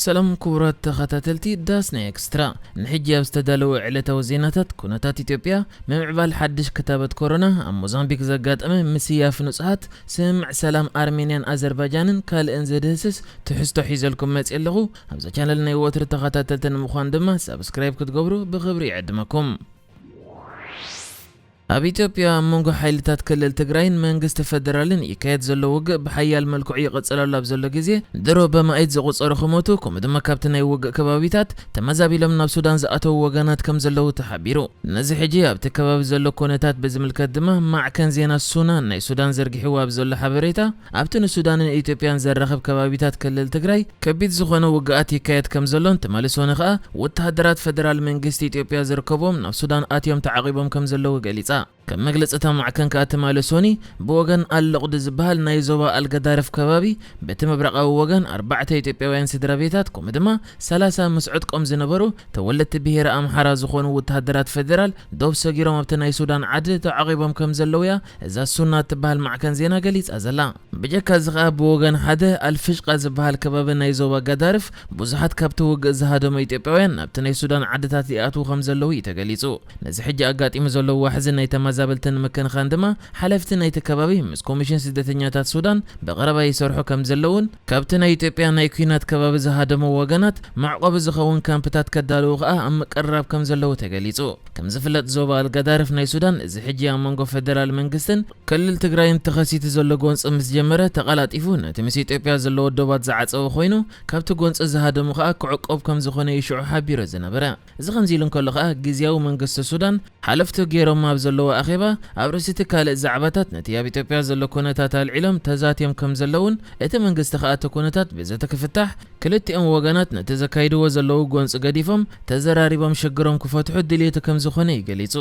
ሰላም ክቡራት ተኸታተልቲ ዳስና ኤክስትራ፣ ንሕጂ ኣብ ዝተዳለወ ዕለታዊ ዜናታት፣ ኩነታት ኢትዮጵያ፣ ምምዕባል ሓድሽ ክታበት ኮሮና፣ ኣብ ሞዛምቢክ ዘጋጠመ ምስያፍ ንጹሃት፣ ስምምዕ ሰላም ኣርሜንያን ኣዘርባጃንን ካልእን ዝድህስስ ትሕዝቶ ሒዘልኩም መጽእ ኣለኹ። ኣብዛ ቻነል ናይ ወትሪ ተኸታተልቲ ንምዃን ድማ ሳብስክራይብ ክትገብሩ ብኽብሪ ይዕድመኩም። ኣብ ኢትዮጵያ ኣብ መንጎ ሓይልታት ክልል ትግራይን መንግስቲ ፈደራልን ይካየድ ዘሎ ውግእ ብሓያል መልክዑ ይቕጽል ኣሎ ኣብ ዘሎ ግዜ፣ ድሮ በማኢት ዝቑጸሩ ክሞቱ፣ ከምኡ ድማ ካብቲ ናይ ውግእ ከባቢታት ተመዛቢሎም ናብ ሱዳን ዝኣተዉ ወገናት ከም ዘለዉ ተሓቢሩ። ነዚ ሕጂ ኣብቲ ከባቢ ዘሎ ኩነታት ብዝምልከት ድማ ማዕከን ዜና ሱና ናይ ሱዳን ዘርጊሕዎ ኣብ ዘሎ ሓበሬታ፣ ኣብቲ ንሱዳንን ኢትዮጵያን ዘራኽብ ከባቢታት ክልል ትግራይ ከቢድ ዝኾነ ውግኣት ይካየድ ከም ዘሎን ትማሊ ሶነ ኸኣ ወተሃደራት ፈደራል መንግስቲ ኢትዮጵያ ዝርከብዎም ናብ ሱዳን ኣትዮም ተዓቒቦም ከም ዘለዉ ገሊጻ። ከም መግለጺ እታ ማዕከን ከኣ ትማሊ ሶኒ ብወገን ኣልሉቕዲ ዝበሃል ናይ ዞባ ኣልገዳርፍ ከባቢ በቲ ምብራቓዊ ወገን ኣርባዕተ ኢትዮጵያውያን ስድራ ቤታት ከምኡ ድማ ሰላሳ ምስ ዕጥቆም ዝነበሩ ተወለድቲ ብሄረ ኣምሓራ ዝኾኑ ወተሃደራት ፈደራል ዶብ ሰጊሮም ኣብቲ ናይ ሱዳን ዓዲ ተዓቒቦም ከም ዘለዉ እያ እዛ ሱና እትበሃል ማዕከን ዜና ገሊጻ ዘላ። ብጀካ እዚ ኸኣ ብወገን ሓደ ኣልፍሽቃ ዝበሃል ከባቢ ናይ ዞባ ጋዳርፍ ብዙሓት ካብቲ ውግእ ዝሃደሙ ኢትዮጵያውያን ናብቲ ናይ ሱዳን ዓድታት ይኣትዉ ከም ዘለዉ እዩ ተገሊጹ። ነዚ ሕጂ ኣጋጢሙ ዘሎ ዋሕዚ ናይ ተመዛበልቲ ንምክንኻን ድማ ሓለፍቲ ናይቲ ከባቢ ምስ ኮሚሽን ስደተኛታት ሱዳን ብቐረባ ይሰርሑ ከም ዘለዉን ካብቲ ናይ ኢትዮጵያ ናይ ኲናት ከባቢ ዝሃደሙ ወገናት መዕቆቢ ዝኸውን ካምፕታት ከዳልዉ ኸኣ ኣብ ምቅርራብ ከም ዘለዉ ተገሊጹ። ከም ዝፍለጥ ዞባ ኣልጋዳርፍ ናይ ሱዳን እዚ ሕጂ ኣብ መንጎ ፈደራል መንግስትን ክልል ትግራይን ተኸሲቱ ዘሎ ጎንፂ ምስ ጀመረ ተቐላጢፉ ነቲ ምስ ኢትዮጵያ ዘለዎ ዶባት ዝዓጸወ ኮይኑ ካብቲ ጎንፂ ዝሃደሙ ኸኣ ክዕቆብ ከም ዝኾነ እዩ ሽዑ ሓቢሩ ዝነበረ። እዚ ከምዚ ኢሉ እንከሎ ኸኣ ግዝያዊ መንግስቲ ሱዳን ሓለፍቱ ገይሮም ኣብ ዘለዎ ኣኼባ ኣብ ርእሲቲ ካልእ ዛዕባታት ነቲ ኣብ ኢትዮጵያ ዘሎ ኩነታት ኣልዒሎም ተዛትዮም ከም ዘለውን እቲ መንግስቲ ኸኣ እቲ ኩነታት ብዘተ ክፍታሕ ክልቲኦም ወገናት ነቲ ዘካይድዎ ዘለዉ ጎንፂ ገዲፎም ተዘራሪቦም ሽግሮም ክፈትሑ ድልየቱ ከም ዝኾነ እዩ ገሊጹ።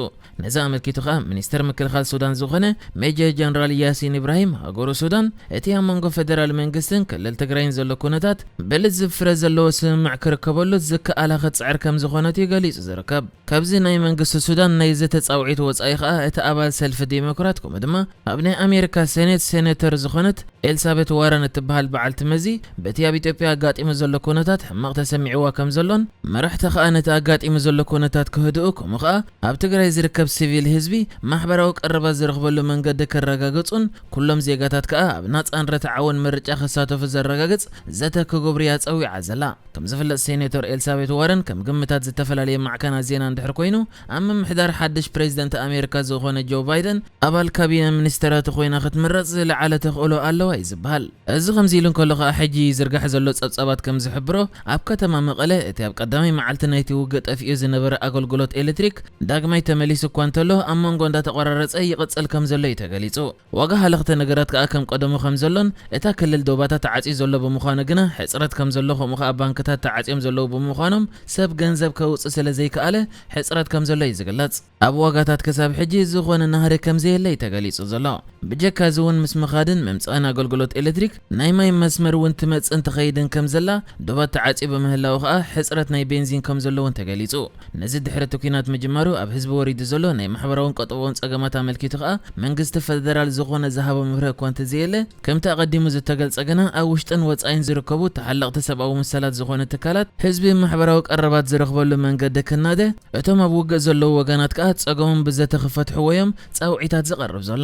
ነዚ ኣመልኪቱ ኸኣ ሚኒስተር ምክልኻል ሱዳን ዝኾነ ሜጀር ጀነራል ያሲን ኢብራሂም ሃገሩ ሱዳን እቲ ኣብ መንጎ ፈደራል መንግስትን ክልል ትግራይን ዘሎ ኩነታት ብልዝብ ፍረ ዘለዎ ስምምዕ ክርከበሉ ዝከኣላ ክትጽዕር ከም ዝኾነት እዩ ገሊጹ ዝርከብ። ካብዚ ናይ መንግስቲ ሱዳን ናይ ዘተ ጻውዒት ወጻኢ ኸኣ እቲ ኣባል ሰልፊ ዴሞክራት ከምኡ ድማ ኣብ ናይ ኣሜሪካ ሴኔት ሴኔተር ዝኾነት ኤልሳቤት ዋረን እትበሃል በዓልቲ መዚ በቲ ኣብ ኢትዮጵያ ኣጋጢሙ ዘሎ ኩነታት ሕማቕ ተሰሚዕዋ ከም ዘሎን መራሕቲ ኸኣ ነቲ ኣጋጢሙ ዘሎ ኩነታት ክህድኡ ከምኡ ኸኣ ኣብ ትግራይ ዝርከብ ሲቪል ህዝቢ ማሕበራዊ ቀረባት ዝረኽበሉ መንገዲ ከረጋግጹን ኩሎም ዜጋታት ከኣ ኣብ ናጻን ርትዓውን ምርጫ ክሳተፉ ዘረጋግጽ ዘተ ክገብሩ እያ ጸዊዓ ዘላ። ከም ዝፍለጥ ሴኔተር ኤልሳቤት ዋረን ከም ግምታት ዝተፈላለየ ማዕከናት ዜና እንድሕር ኮይኑ ኣብ ምምሕዳር ሓድሽ ፕሬዚደንት ኣሜሪካ ዝኾነ ጆ ባይደን ኣባል ካቢነ ሚኒስተራት ኮይና ክትምረጽ ዝለዓለ ተኽእሎ ኣለዋ እዩ ዝበሃል። እዚ ከምዚ ኢሉ እንከሎ ኸኣ ሕጂ ይዝርጋሕ ዘሎ ጸብጻባት ከም ዝሕብሮ ኣብ ከተማ መቐለ እቲ ኣብ ቀዳማይ መዓልቲ ናይቲ ውግእ ጠፊኡ ዝነበረ ኣገልግሎት ኤሌክትሪክ ዳግማይ ተመሊሱ እኳ እንተሎ ኣብ መንጎ እንዳተቆራረጸ ይቕጽል ከም ዘሎ እዩ ተገሊጹ። ዋጋ ሃለኽቲ ነገራት ከኣ ከም ቀደሙ ከም ዘሎን እታ ክልል ዶባታት ተዓጽዩ ዘሎ ብምዃኑ ግና ሕጽረት ከም ዘሎ ከምኡ ኸኣ ባንክታት ተዓጽዮም ዘለዉ ብምዃኖም ሰብ ገንዘብ ከውጽእ ስለ ዘይከኣለ ሕጽረት ከም ዘሎ እዩ ዝግለጽ። ኣብ ዋጋታት ክሳብ ሕጂ ዝኾነ ናህሪ ከም ዘየለ እዩ ተገሊጹ ዘሎ። ብጀካ እዚ እውን ምስ ምኻድን ምምጻእን ኣገልግሎት ኤሌክትሪክ ናይ ማይ መስመር እውን ትመጽእን ትኸይድን ከም ዘላ ዶባት ተዓጽዩ ብምህላዉ ኸኣ ሕጽረት ናይ ቤንዚን ከም ዘሎ እውን ተገሊጹ። ነዚ ድሕሪ እቲ ኲናት ምጅማሩ ኣብ ህዝቢ ወሪዱ ዘሎ ናይ ማሕበራውን ቁጠባውን ጸገማት ኣመልኪቱ ኸኣ መንግስቲ ፈደራል ዝኾነ ዝሃቦ መብርሂ እኳ እንተዘየለ ከምቲ ኣቐዲሙ ዝተገልጸ ግና ኣብ ውሽጥን ወጻኢን ዝርከቡ ተሓለቕቲ ሰብኣዊ መሰላት ዝኾኑ ትካላት ህዝቢ ማሕበራዊ ቀረባት ዝረኽበሉ መንገዲ ክናደ እቶም ኣብ ውግእ ዘለዉ ወገናት ከኣ ጸገሞም ብዘተ ክፈትሕዎ እዮም ጻውዒታት ዝቐርብ ዘሎ።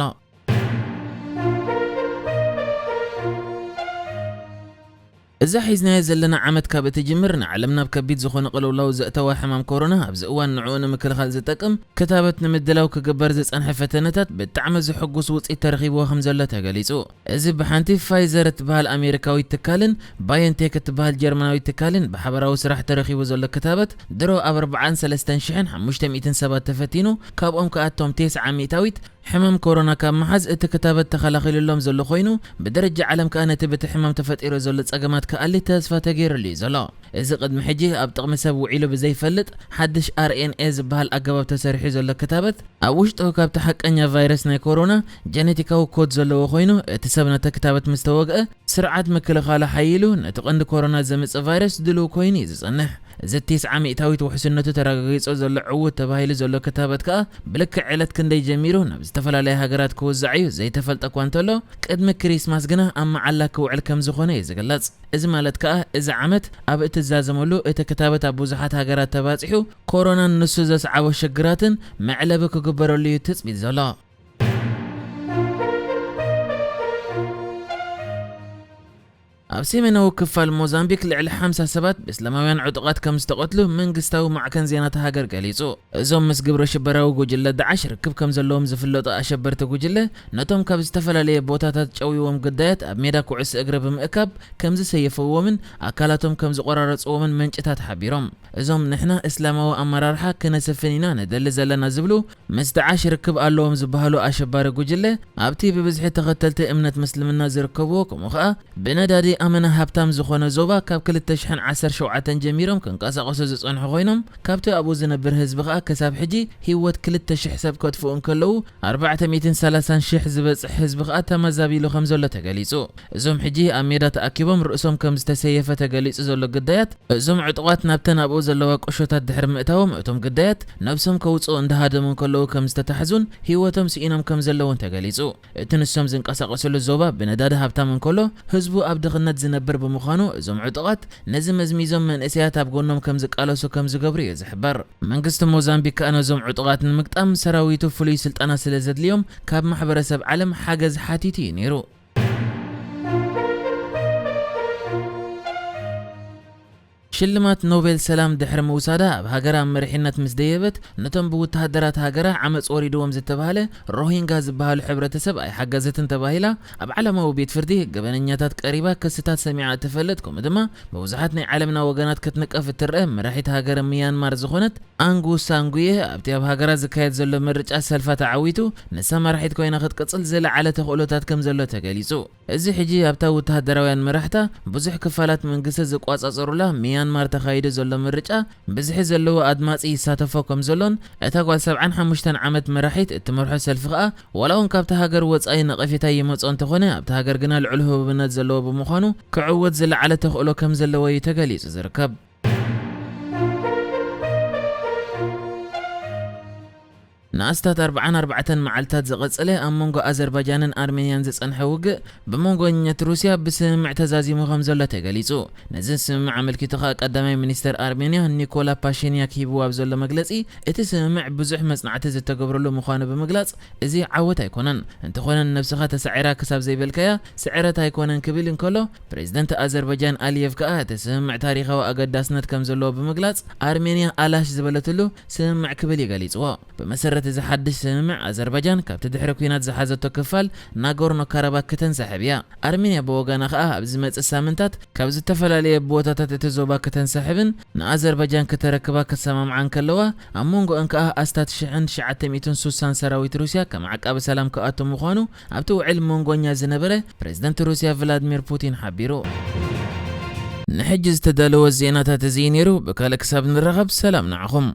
እዛ ሒዝናዮ ዘለና ዓመት ካብ እትጅምር ንዓለም ናብ ከቢድ ዝኾነ ቅልውላው ዘእተዋ ሕማም ኮሮና ኣብዚ እዋን ንዕኡ ንምክልኻል ዝጠቅም ክታበት ንምድላው ክግበር ዝጸንሐ ፈተነታት ብጣዕሚ ዝሕጉስ ውጽኢት ተረኺብዎ ከም ዘሎ ተገሊጹ። እዚ ብሓንቲ ፋይዘር እትበሃል ኣሜሪካዊት ትካልን ባዮንቴክ እትበሃል ጀርመናዊት ትካልን ብሓበራዊ ስራሕ ተረኺቡ ዘሎ ክታበት ድሮ ኣብ ኣርባዓን ሰለስተን ሽሕን ሓሙሽተ ሚእትን ሰባት ተፈቲኑ ካብኦም ከኣቶም ቴስዓ ሚእታዊት ሕማም ኮሮና ካብ ምሓዝ እቲ ክታበት ተኸላኺሉሎም ዘሎ ኮይኑ ብደረጃ ዓለም ከኣ ነቲ በቲ ሕማም ተፈጢሩ ዘሎ ጸገማት ክኣሊ ተስፋ ተገይሩሉ እዩ ዘሎ። እዚ ቅድሚ ሕጂ ኣብ ጥቕሚ ሰብ ውዒሉ ብዘይፈልጥ ሓድሽ ኣር ኤን ኤ ዝበሃል ኣገባብ ተሰሪሑ ዘሎ ክታበት ኣብ ውሽጡ ካብቲ ሓቀኛ ቫይረስ ናይ ኮሮና ጀነቲካዊ ኮድ ዘለዎ ኮይኑ እቲ ሰብ ነቲ ክታበት ምስ ተወግአ ስርዓት ምክልኻሉ ሓይሉ ነቲ ቀንዲ ኮሮና ዘምጽእ ቫይረስ ድልው ኮይኑ እዩ ዝጸንሕ። እዚ ተስዓ ሚእታዊት ውሕስነቱ ተረጋጊጹ ዘሎ ዕዉት ተባሂሉ ዘሎ ክታበት ከኣ ብልክዕ ዕለት ክንደይ ጀሚሩ ናብ ዝተፈላለያ ሃገራት ክውዛዕ እዩ ዘይተፈልጠ እኳ እንተሎ፣ ቅድሚ ክሪስማስ ግና ኣብ መዓላ ክውዕል ከም ዝኾነ እዩ ዝግለጽ። እዚ ማለት ከኣ እዚ ዓመት ኣብ እትዛዘመሉ እቲ ክታበት ኣብ ብዙሓት ሃገራት ተባጺሑ፣ ኮሮናን ንሱ ዘስዓቦ ሽግራትን መዕለቢ ክግበረሉ እዩ ትጽቢት ዘሎ። ኣብ ሰሜናዊ ክፋል ሞዛምቢክ ልዕሊ ሓምሳ ሰባት ብእስላማውያን ዕጡቓት ከም ዝተቐትሉ መንግስታዊ ማዕከን ዜና እታ ሃገር ገሊጹ። እዞም ምስ ግብረ ሽበራዊ ጉጅለ ዳዕሽ ርክብ ከም ዘለዎም ዝፍለጡ ኣሸበርቲ ጉጅለ፣ ነቶም ካብ ዝተፈላለየ ቦታታት ጨውይዎም ግዳያት ኣብ ሜዳ ኩዕሶ እግሪ ብምእካብ ከም ዝሰየፍዎምን ኣካላቶም ከም ዝቖራረጽዎምን ምንጭታት ሓቢሮም። እዞም ንሕና እስላማዊ ኣመራርሓ ክነስፍን ኢና ንደሊ ዘለና ዝብሉ ምስ ዳዕሽ ርክብ ኣለዎም ዝበሃሉ ኣሸባሪ ጉጅለ፣ ኣብቲ ብብዝሒ ተኸተልቲ እምነት ምስልምና ዝርከብዎ፣ ከምኡ ኸኣ ብነዳዲ ኣመና ሃብታም ዝኾነ ዞባ ካብ ክልተ ሽሕን ዓሰርተ ሸውዓተን ጀሚሮም ክንቀሳቐሱ ዝጸንሑ ኮይኖም፣ ካብቲ ኣብኡ ዝነብር ህዝቢ ኸኣ ክሳብ ሕጂ ህይወት ክልተ ሽሕ ሰብ ከጥፍኡ እንከለዉ፣ ኣርባዕተ ሚእትን ሰላሳን ሽሕ ዝበጽሕ ህዝቢ ኸኣ ተመዛቢሉ ከም ዘሎ ተገሊጹ። እዞም ሕጂ ኣብ ሜዳ ተኣኪቦም ርእሶም ከም ዝተሰየፈ ተገሊጹ ዘሎ ግዳያት፣ እዞም ዕጡቓት ናብተን ኣብኡ ዘለዋ ቁሾታት ድሕሪ ምእታዎም፣ እቶም ግዳያት ነብሶም ከውጽኡ እንዳሃደሙ እንከለዉ ከም ዝተታሕዙን ህይወቶም ስኢኖም ከም ዘለውን ተገሊጹ። እቲ ንሶም ዝንቀሳቐስሉ ዞባ ብነዳዲ ሃብታም እንከሎ፣ ህዝቡ ኣብ ድኽነት ዝነብር ብምዃኑ፣ እዞም ዕጡቓት ነዚ መዝሚዞም መንእሰያት ኣብ ጎኖም ከም ዝቃለሱ ከም ዝገብሩ እዩ ዝሕበር። መንግስቲ ሞዛምቢክ ከኣ ነዞም ዕጡቓት ንምግጣም ሰራዊቱ ፍሉይ ስልጠና ስለ ዘድልዮም፣ ካብ ማሕበረሰብ ዓለም ሓገዝ ሓቲቱ እዩ ነይሩ። ሽልማት ኖቤል ሰላም ድሕሪ ምውሳዳ፣ ኣብ ሃገራ መሪሕነት ምስ ደየበት፣ ነቶም ብወተሃደራት ሃገራ ዓመጽ ወሪድዎም ዝተባህለ ሮሂንጋ ዝበሃሉ ሕብረተሰብ ኣይሓገዘትን ተባሂላ ኣብ ዓለማዊ ቤት ፍርዲ ገበነኛታት ቀሪባ ክስታት ሰሚዓ እትፈልጥ፣ ከምኡ ድማ ብብዙሓት ናይ ዓለምና ወገናት ክትንቀፍ እትረአ መራሒት ሃገረ ሚያንማር ዝኾነት ኣንጉ ሳንጉየ፣ ኣብቲ ኣብ ሃገራ ዝካየድ ዘሎ ምርጫ ሰልፋ ተዓዊቱ፣ ንሳ መራሒት ኮይና ክትቅጽል ዝለዓለ ተኽእሎታት ከም ዘሎ ተገሊጹ። እዚ ሕጂ ኣብታ ወተሃደራውያን መራሕታ ብዙሕ ክፋላት መንግስቲ ዝቋጻጸሩላ ሚያንማር ተኻይዱ ዘሎ ምርጫ፣ ብዝሒ ዘለዎ ኣድማጺ ይሳተፎ ከም ዘሎን፣ እታ ጓል ሰብዓን ሓሙሽተን ዓመት መራሒት እትመርሖ ሰልፊ ከኣ፣ ዋላ እውን ካብታ ሃገር ወጻኢ ነቐፌታ ይመጾ እንተኾነ፣ ኣብታ ሃገር ግና ልዑል ህቡብነት ዘለዎ ብምዃኑ፣ ክዕወት ዝለዓለ ተኽእሎ ከም ዘለዎ እዩ ተገሊጹ ዝርከብ። ንኣስታት ኣርብዓን ኣርባዕተን መዓልታት ዝቐጸለ ኣብ መንጎ ኣዘርባጃንን ኣርሜንያን ዝጸንሐ ውግእ፣ ብመንጎኛት ሩስያ ብስምምዕ ተዛዚሙ ከም ዘሎ ተገሊጹ። ነዚ ስምምዕ ኣመልኪቱ ከኣ ቀዳማይ ሚኒስተር ኣርሜንያ ኒኮላ ፓሽንያክ ሂብዎ ኣብ ዘሎ መግለጺ፣ እቲ ስምምዕ ብዙሕ መጽናዕቲ ዝተገብረሉ ምዃኑ ብምግላጽ፣ እዚ ዓወት ኣይኮነን፣ እንተኾነ ንነብስኻ ተሳዒራ ክሳብ ዘይበልካያ ስዕረት ኣይኮነን ክብል እንከሎ፣ ፕሬዝደንት ኣዘርባጃን ኣሊየቭ ከኣ እቲ ስምምዕ ታሪኻዊ ኣገዳስነት ከም ዘለዎ ብምግላጽ፣ ኣርሜንያ ኣላሽ ዝበለትሉ ስምምዕ ክብል እዩ ገሊጽዎ። ብመሰረት እዚ ሓድሽ ስምምዕ፣ ኣዘርባጃን ካብቲ ድሕሪ ኲናት ዝሓዘቶ ክፋል ናጎርኖ ካራባክ ክተንሳሕብ እያ። ኣርሜንያ ብወገና ከኣ ኣብ ዝመጽእ ሳምንታት ካብ ዝተፈላለየ ቦታታት እቲ ዞባ ክተንሳሕብን ንኣዘርባጃን ክተረክባ ክሰማምዓ እንከለዋ፣ ኣብ መንጎአን ከኣ ኣስታት ሽሕን ትሽዓተ ሚእትን ሱሳን ሰራዊት ሩስያ ከም ዓቃቢ ሰላም ክኣቱ ምዃኑ ኣብቲ ውዕል መንጎኛ ዝነበረ ፕሬዝደንት ሩስያ ቭላድሚር ፑቲን ሓቢሩ። ንሕጂ ዝተዳለወ ዜናታት እዚ እዩ ነይሩ። ብካልእ ክሳብ ንራኸብ ሰላም ንዓኹም።